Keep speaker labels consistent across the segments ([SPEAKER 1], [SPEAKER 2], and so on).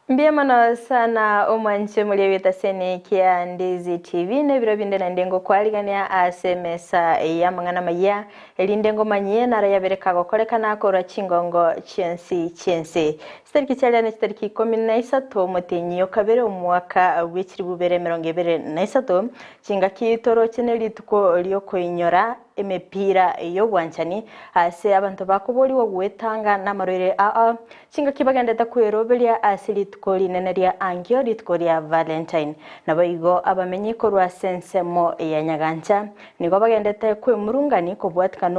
[SPEAKER 1] Mbuya mono sana omwanche moria bw'etaseni kia Ndizi TV na ebiro binde naende ngokwarigania ase emesa y'amang'ana amayia erinde ngomanyie naro yabere kagokorekana korwa chingongo chi'ensi chi'ense. Chitariki chiaria ne chitariki 13 omotienyi o kabere omwaka bw'echilifu ibere emerongo ebere na isato, chingaki toroche ne rituko riokoinyora emepira y'obwanchani ase abanto bakoborigwa gwetanga namarwaire ao Chingaki bagendete kweroberia ase rituko rinene ria ankio, rituko ria Valentine. Naboigo abamenyi korwa ase ensemo ya Nyagancha nigo bagendete kwemurungani kobwatikana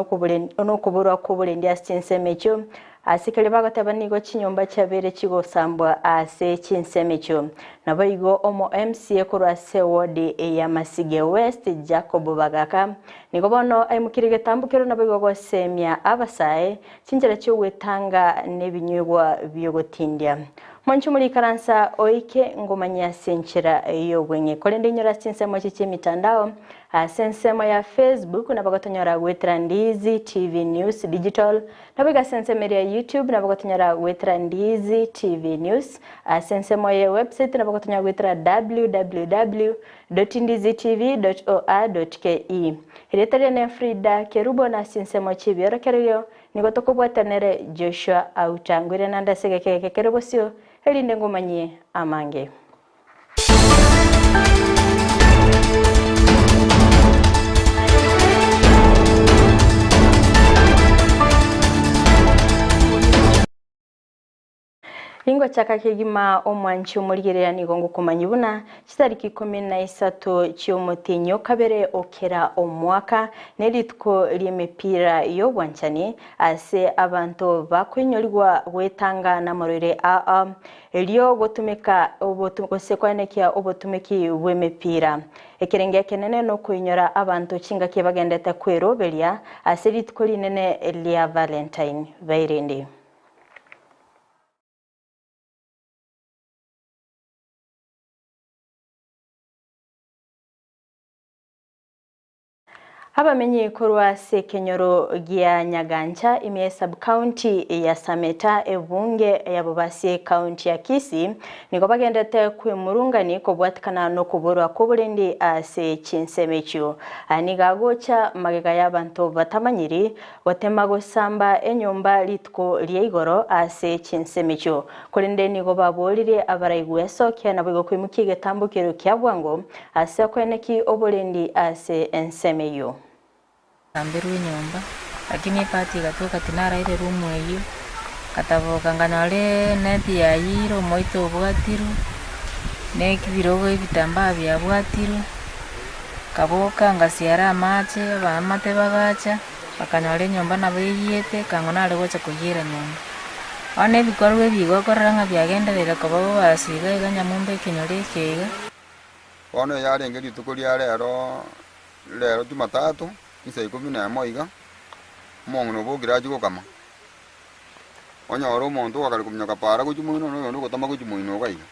[SPEAKER 1] nokoborwa kw'oborendi ase chinsemo echio. Ase keria bagoteba nigo chinyomba chiabeire chigosambwa ase chinsemo echio. Naboigo omo MCA korwa ase ewodi ya Masige West Jacob Bagaka nigo bono aimokirie egetambokero naboigo gosemia abasae Chinchera chi'ogwetanga nebinywegwa bi'ogotindia. Mwanche morikaransa oike ngomanye ase enchera y'obweng'e. Korende inyore ase chinsemo echi chi'emitandao, ase ensemo ya Facebook nabo gotonyora goetera Ndizi TV News Digital, naboigo ase ensemo eria ya YouTube nabo gotonyora goetera Ndizi TV News, ase ensemo ye website nabo gotonyora goetera www dot ndizitv dot or dot ke. Erieta riane Frida Kerubo na ase chinsemo chi'ebiorokererio nigo tokobwatanere Joshua Auta. Ngwire naende ase egeka eke kere bosio, erinde ngomanyie amange. Ningochaka kegima omwanchi omorigereria nigo ngokomanyia buna chitariki 13 chi'omotienyi o kabere o kera omwaka nerituko ri'emepira y'obwanchani ase abanto bakoinyorigwa gwetanga namarwaire aa erio gotumeka gose koenekia obotumeki bw'emepira. Ekerenge ekenene nokoinyora abanto chingaki bagendete kweroberia ase rituko rinene ria Valentine. Bairende. Abamenyi korwa ase ekenyoro gia Nyagancha ime ye sub-county ya Sameta ebunge ya Bobasi ekaunti ya Kisii nigo bagendete kwemurungani kobwatikana nokoborwa kw'oborendi ase chinsemo echio. Aya nigo agocha magega y'abanto batamanyiri Gotema gosamba enyomba rituko ria igoro ase chinsemo echio. Korende nigo baboririe abaraigwe esokia naboigo koimokia egetambokero kia bwango ase okoeneki oborendi ase ensemo eyio.
[SPEAKER 2] Samberwe enyomba, lakini ebahati egatoka tinaraire room eyio, ngataboka nkanyora eneti yayiire omoito obwatirwe, na ebirogo ebitambaa biabwatirwe. Nkaboka ngasiara amache, abaamate bagacha, bakanyora enyomba nabo eyiete, kang'o nare gocha koyiera nyomba. Bono ebikorwa ebi igo okorora ng'a biagenderere koba bobasi iga iga nyamumba ekenyoro eke iga.
[SPEAKER 3] Bono eyarenge rituko ria rero, rero Jumatatu, chinsa ikomi na emo iga, omong'ina obokire achie gokama, onyore omonto ogakare kominyoka paara gochia moino na oyonde ogotama gochia moino iga iga.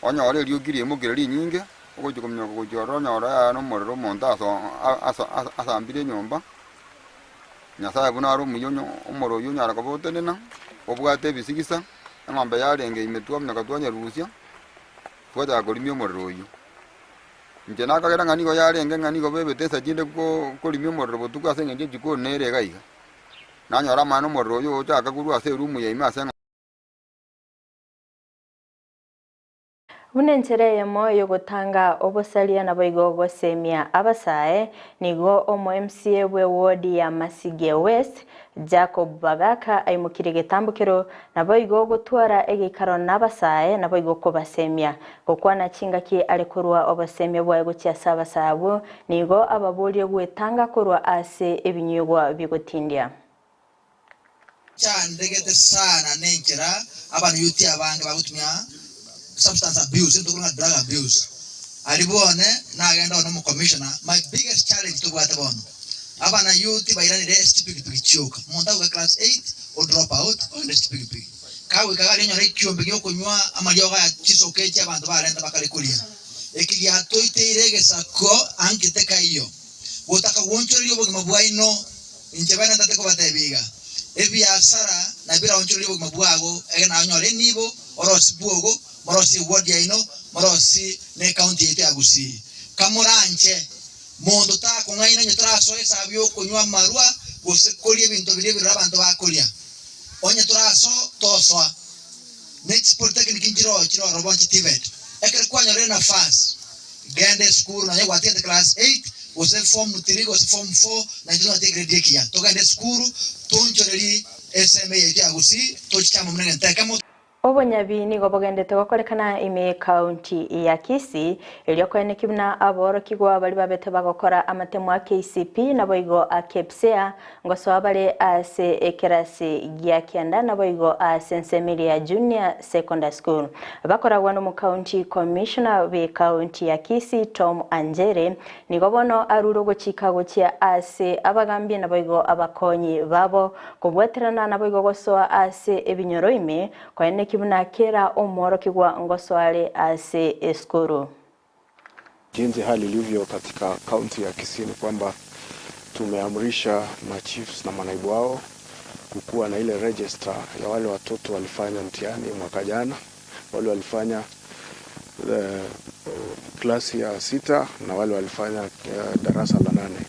[SPEAKER 3] Onyore erioki riaimokire rinyinge, ogochia kominyoka gochia ororo onyore yaya nomorero omonto aso aso asambire enyomba, Nyasaye buna are omuya onye omoro oyio onyare koba otenena, obwate ebisigisa, eng'ombe yarenge ime twaminyoka twanyerusia, twachaka korimia omorero oyio. Inche nakagera ng'a nigo yarenge ng'a nigo bebete ensa chinde ko korimia omorero botuko ase eng'encho ejikoni nere iga iga. Nanyora amaene omorero oyio ogochaka korwa ase erumu ya ime ase.
[SPEAKER 1] Buna enchera eyemo y'ogotanga obosaria naboigo gosemia abasae, nigo omo MCA bwe ward ya Masige West, Jacob Bagaka aimokirie egetambokero naboigo gotwara egeikaro nabasae naboigo kobasemia. Gokwana chingaki are korwa obosemia bwaye gochia ase abasae abwo, nigo ababorie gwetanga korwa ase ebinywigwa bigotindia.
[SPEAKER 4] Chandegete sana nenchera abanuyuti abange bagotumia substance abuse, intwe tokorwa ng'a drug abuse. Aria bone nagenda one omo commissioner, my biggest challenge tobwate bono, abanayuti bairanire ase chipigipigi chioka. Omonto agoika class eight o drop out ogenda ase chipigipigi. Kagoika iga aria onyore ekiombe giokonywa amariogo aya chisoka echi abanto barenta bakare koria. Eki giatoiteire egesako ankete kaiyo. Gotaka gwonchoreria obogima bwaino. Inche bene ntate kobatebia iga, Ebiasara nabio biraonchorerie obogima bwago, egere naye onyore enibo, orosie bwogo, morosie eward yaino, morosie ne ecounty yaito ya Gusii. Kamoranche, monto takong'aina onye torasoe esabu y'okonywa amarwa gose koria ebinto biria ebiroro abanto bakoria. Onye torasoa, tosoa. Ne chipolytechnic nchiroo chire ororo bono chi TVET. Ekero kwanyorire enafasi, genda esukuru nonye gwatigete class eight gose form three gose form four na intwe tobwate egrade ekiya. Togende esukuru toonchorerie eseme yaito ya Gusii tochiche amo buna egento ekemo.
[SPEAKER 1] Obonyabi nigo bogendete gokorekana ime y'Ekaunti ya Kisii, erio koenekia buna aborokigwa baria babete bagokora amatemo a KCP naboigo a KPSEA Ngosoa bare ase ekerasi gia kianda naboigo ase ensemo eria ya Junior Secondary School. Bakoragwa nomocounty commissioner bw'ecounty ya Kisii Tom Anjere nigo bono arure ogochika gochia ase abagambi naboigo abakonyi babo kobwaterana naboigo gosoa ase ebinyoro ime koeneki buna kera omworokigwa ngosoa are ase esukuru.
[SPEAKER 5] Jinsi hali ilivyo katika kaunti ya Kisii ni kwamba tumeamrisha machiefs na manaibu wao kukuwa na ile register ya wale watoto walifanya mtihani mwaka jana, wale walifanya klasi ya sita na wale walifanya darasa la nane.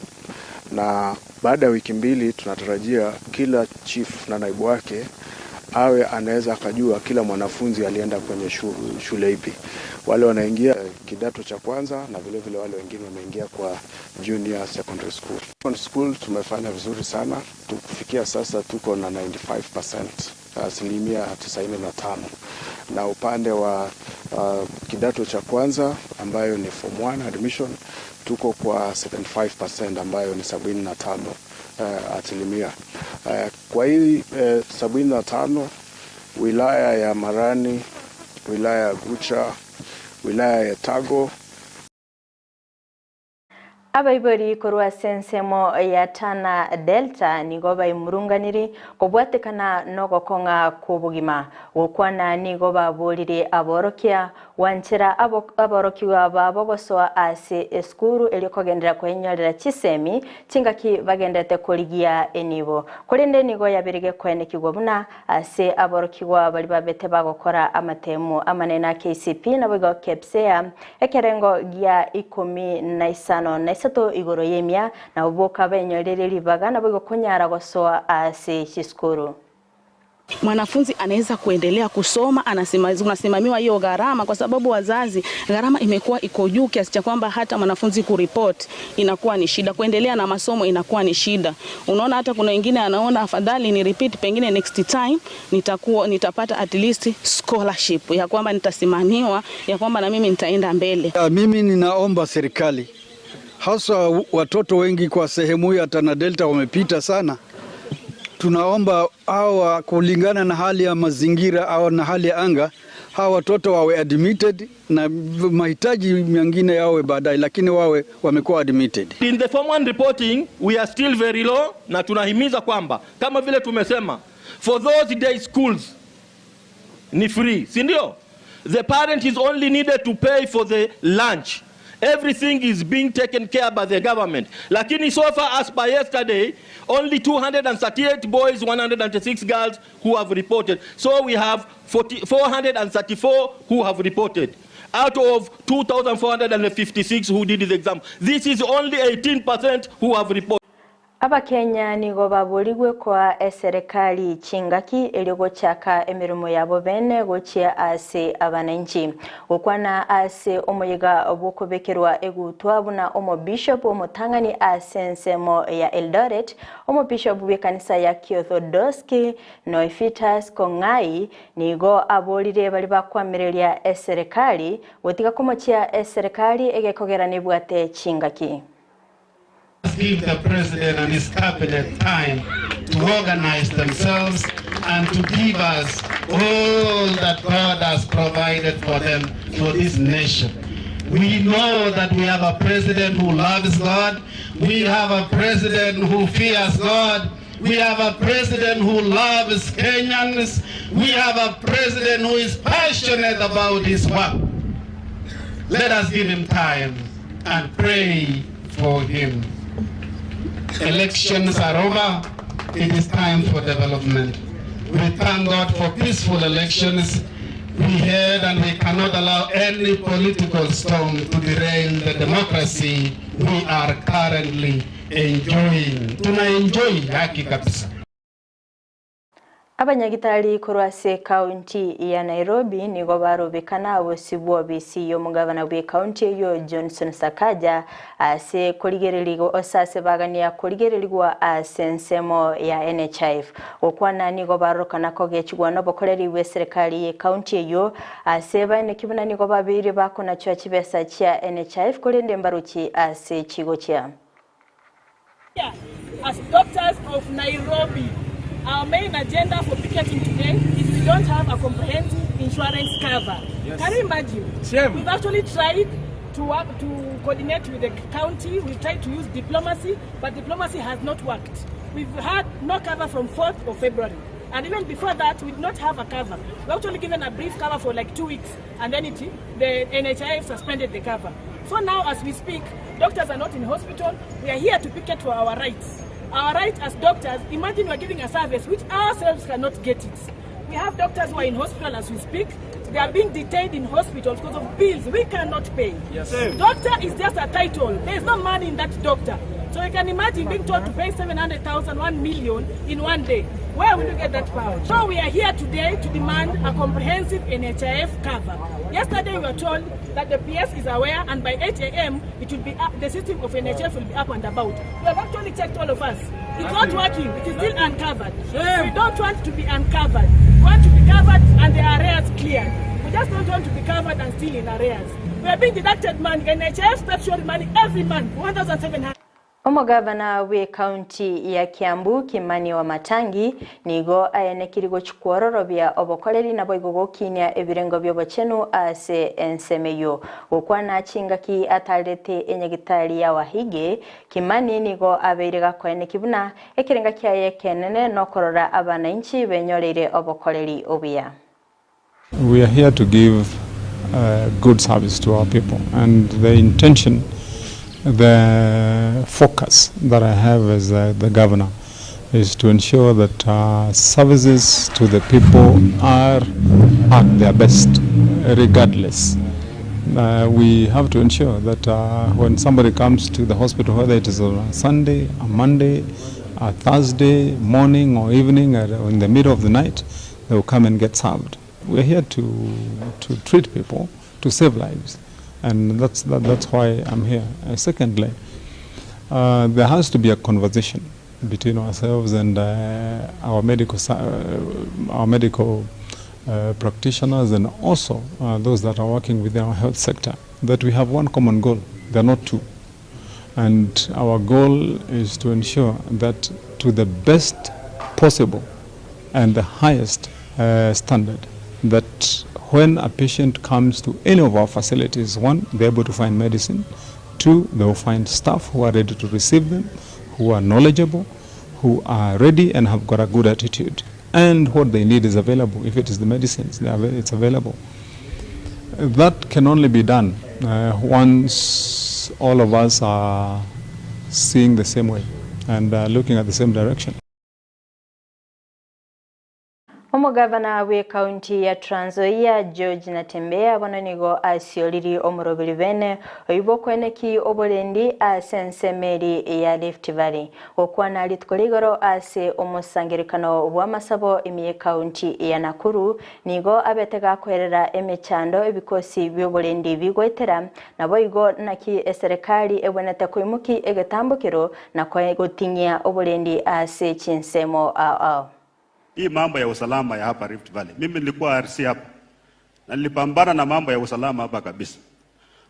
[SPEAKER 5] Na baada ya wiki mbili tunatarajia kila chief na naibu wake awe anaweza akajua kila mwanafunzi alienda kwenye shule ipi, wale wanaingia kidato cha kwanza na vile vile wale wengine wameingia kwa junior secondary school. Secondary school tumefanya vizuri sana, tukufikia sasa tuko na 95%, asilimia 95, na upande wa kidato cha kwanza ambayo ni form 1 admission tuko kwa 75% ambayo ni 75 asilimia. Kwa hii 75 wilaya ya Marani, wilaya ya Gucha, wilaya ya Tago.
[SPEAKER 1] Abaibori korwa ase ensemo ya Tana Delta nigo baimurunganiri kobwatekana nogokong'a kw'obogima. Gokwana nigo baborire aborokia gwanchera aborokigwa babo gosoa ase esukuru erio kogenderera koenyorera chisemi chingaki bagenderete korigia enibo. Korende nigo yaberige koenekigwa buna ase aborokigwa baria babete bagokora amatemu amanene a KCP naboigo KPSEA ekerengo gia ikomi na isano na isato igoro y'emia nabo boka benyorire ribaga naboigo konyara gosoa ase chisukuru.
[SPEAKER 6] Mwanafunzi anaweza kuendelea kusoma, unasimamiwa hiyo gharama, kwa sababu wazazi, gharama imekuwa iko juu kiasi cha kwamba hata mwanafunzi kuripoti inakuwa ni shida, kuendelea na masomo inakuwa ni shida. Unaona, hata kuna wengine anaona afadhali ni repeat, pengine next time nitapata at least scholarship ya kwamba nitasimamiwa, ya kwamba na mimi nitaenda mbele.
[SPEAKER 7] Mimi ninaomba serikali, hasa watoto wengi kwa sehemu ya Tana Delta wamepita sana. Tunaomba hawa kulingana na hali ya mazingira au na hali ya anga, hawa watoto wawe admitted na mahitaji mengine yawe baadaye, lakini wawe wamekuwa admitted.
[SPEAKER 8] In the form 1 reporting we are still very low, na tunahimiza kwamba kama vile tumesema for those day schools ni free, si ndio? The parent is only needed to pay for the lunch. Everything is being taken care by the government. Lakini so far as by yesterday, only 238 boys, 106 girls who have reported. So we have 434 who have reported out of 2,456 who did the exam. This is only 18% who have reported.
[SPEAKER 1] Abakenya nigo baborigwe koa eserekari chingaki erio gochaka emirimo yabo bene gochia ase abananchi. Gokwana ase omoyiga bwokobekerwa egutwa buna omobishop omotang'ani ase ensemo ya Eldoret, omobishop bw'ekanisa ya Kiorthodoski Noephitas Kong'ai nigo aborire bari bakwamireria eserekari gotiga komochia eserekari egekogera nebwate chingaki.
[SPEAKER 9] Give the president and his cabinet time to organize themselves and to give us all that God has provided for them for this nation. We know that we have a president who loves God. We have a president who fears God. We have a president who loves Kenyans. We have a president who is passionate about his work. Let us give him time and pray for him. Elections are over. It is time for development. We thank God for peaceful elections we had and we cannot allow any political storm to derail the democracy we are currently enjoying. Tuna enjoy haki kabisa.
[SPEAKER 1] Abanyagitari korwa ase ekaunti ya Nairobi nigo barobekana bosio bw'obisi y'omogabana bw'ekaunti eyio Johnson Sakaja ase korigererigwa ose ase bagania korigererigwa ase ensemo ya NHIF. Gokwana nigo barorokana kogechigwa nobokoreri bw'eserekari y'ekaunti eyio ase baeneki buna nigo babeire bakonachwa chibesa chia NHIF korende mbarochi ase chigochia.
[SPEAKER 10] As doctors of Nairobi, our main agenda for picketing today is we don't have a comprehensive insurance cover. Yes. Can you imagine? Shame. We've actually tried to work to coordinate with the county. We've tried to use diplomacy, but diplomacy has not worked. We've had no cover from 4th of February. And even before that, we did not have a cover. We actually given a brief cover for like two weeks, and then it, the NHIF suspended the cover. So now, as we speak, doctors are not in hospital. We are here to picket for our rights. Our right as doctors, imagine we are giving a service which ourselves cannot get it. We have doctors who are in hospital as we speak. They are being detained in hospitals because of bills we cannot pay. Yes. Doctor is just a title. There is no money in that doctor. So you can imagine being told to pay 700,000, 1 million in one day. Where will you get that power? So we are here today to demand a comprehensive NHIF cover. Yesterday we were told that the PS is aware and by 8 a.m. it will be up, the system of NHIF will be up and about. We have actually checked all of us. It's not working. It is still uncovered. We don't want to be uncovered. We want to be covered and the arrears cleared. We just don't want to be covered and still in arrears. We are being deducted money, NHIF statutory money every month, 1,700.
[SPEAKER 1] Omogavana bw'Ekaunti ya Kiambu Kimani Wamatangi nigo aenekiri gochia kwororobia obokoreri naboigo gokinia ebirengo bi'obochenu ase ensemo eyio. Gokwana chingaki atarerete enyagitari ya Wahige, Kimani nigo abeire gakoeneki buna ekerenga kiaye ekenene nokorora abanainchi benyoreire obokoreri obuya.
[SPEAKER 11] We are here to give uh, good service to our people and the intention, the focus that I have as uh, the governor is to ensure that uh, services to the people are at their best regardless. Uh, we have to ensure that uh, when somebody comes to the hospital, whether it is on a Sunday, a Monday, a Thursday morning or evening or in the middle of the night, they will come and get served. We're here to, to treat people, to save lives, and that's, that, that's why I'm here. Uh, secondly, uh, there has to be a conversation between ourselves and uh, our medical, uh, our medical uh, practitioners and also uh, those that are working within our health sector, that we have one common goal, there are not two. And our goal is to ensure that to the best possible and the highest uh, standard that when a patient comes to any of our facilities, one, they're able to find medicine, two, they will find staff who are ready to receive them, who are knowledgeable, who are ready and have got a good attitude. And what they need is available. If it is the medicines, it's available. That can only be done uh, once all of us are seeing the same way and uh, looking at the same direction.
[SPEAKER 1] Omogavana bw'Ekaunti ya Trans Nzoia George Natembeya bono nigo asioririe omoroberi bene oyio bw'okoeneki oborendi ase ensemo eri ya Rift Valley. Gokwana rituko ria igoro ase omosangererekano bw'amasabo ime y'Ekaunti ya Nakuru nigo abete gakoerera emechando ebikosi bi'oborendi bigoetera naboigo naki eserekari ebwenerete koimoki egetambokero na goting'ia oborendi ase chinsemo ao ao.
[SPEAKER 12] Hii mambo ya usalama ya hapa Rift Valley. Mimi nilikuwa RC hapa na nilipambana na mambo ya usalama hapa kabisa.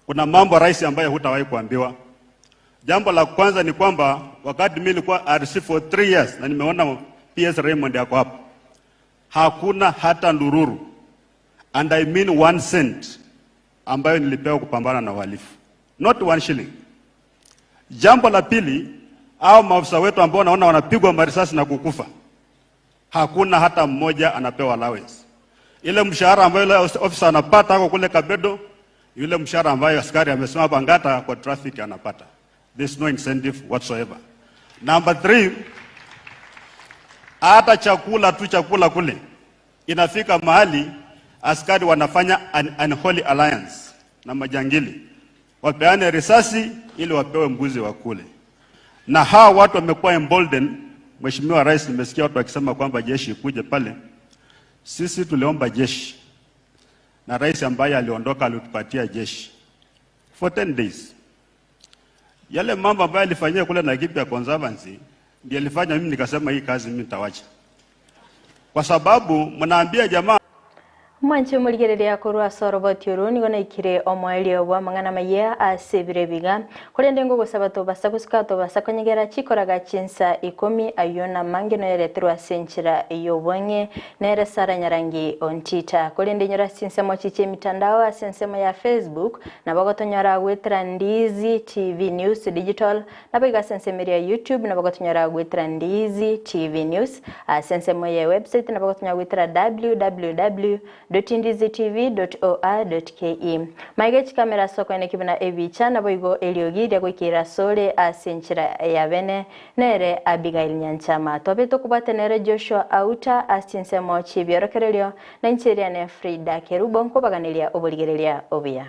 [SPEAKER 12] Kuna mambo rais ambayo hutawahi kuambiwa. Jambo la kwanza ni kwamba wakati mimi nilikuwa RC for 3 years na nimeona PS Raymond yako hapa, hakuna hata ndururu and I mean one cent ambayo nilipewa kupambana na uhalifu, not one shilling. Jambo la pili, au maafisa wetu ambao naona wanapigwa marisasi na kukufa hakuna hata mmoja anapewa allowance. Ile mshahara ambayo yule officer anapata ako kule Kabedo, yule mshahara ambayo askari amesimama hapa Ngata kwa traffic anapata. There's no incentive whatsoever. Number three, Hata chakula tu chakula kule inafika mahali askari wanafanya an unholy alliance na majangili, wapeane risasi ili wapewe mbuzi wa kule. Na hawa watu wamekuwa emboldened. Mheshimiwa Rais, nimesikia watu wakisema kwamba jeshi ikuje pale. Sisi tuliomba jeshi na rais ambaye aliondoka alitupatia jeshi for 10 days. Yale mambo ambayo alifanyia kule Laikipia Conservancy ndiyo alifanya mimi nikasema hii kazi mimi nitawacha, kwa sababu mnaambia jamaa
[SPEAKER 1] Mwanche omorigereria korwa ase oroboti oro nigo naikire omoerio bw'amang'ana amayia ase ebiro ebiga, korende ngogosaba tobasa gosuka tobasa konyegera chikoraga chinsa ikomi ayio namange noyoreterwe ase enchera y'obong'e nere Sarah Nyarangi Ontita. Korende inyora ase chinsemo chi chi'emitandao ase ensemo ya Facebook nabo ogotonyora goetera Ndizi TV News Digital Naboigo ase ensemo eria ya YouTube nabo gotonyora goetera Ndizi TV News, ase ensemo ye website nabo gotonyora goetera www.ndizitv.or.ke. Maiga chikamera ase okoeneki buna ebicha naboigo eriogi ria goikeera asore ase enchera ya bene nere Abigail Nyanchama. Twabete okobwate nere Joshua Auta ase chinsemo chi'ebiorokererio na inche eriane Frida Kerubo nkobaganeria oborigereria obuya.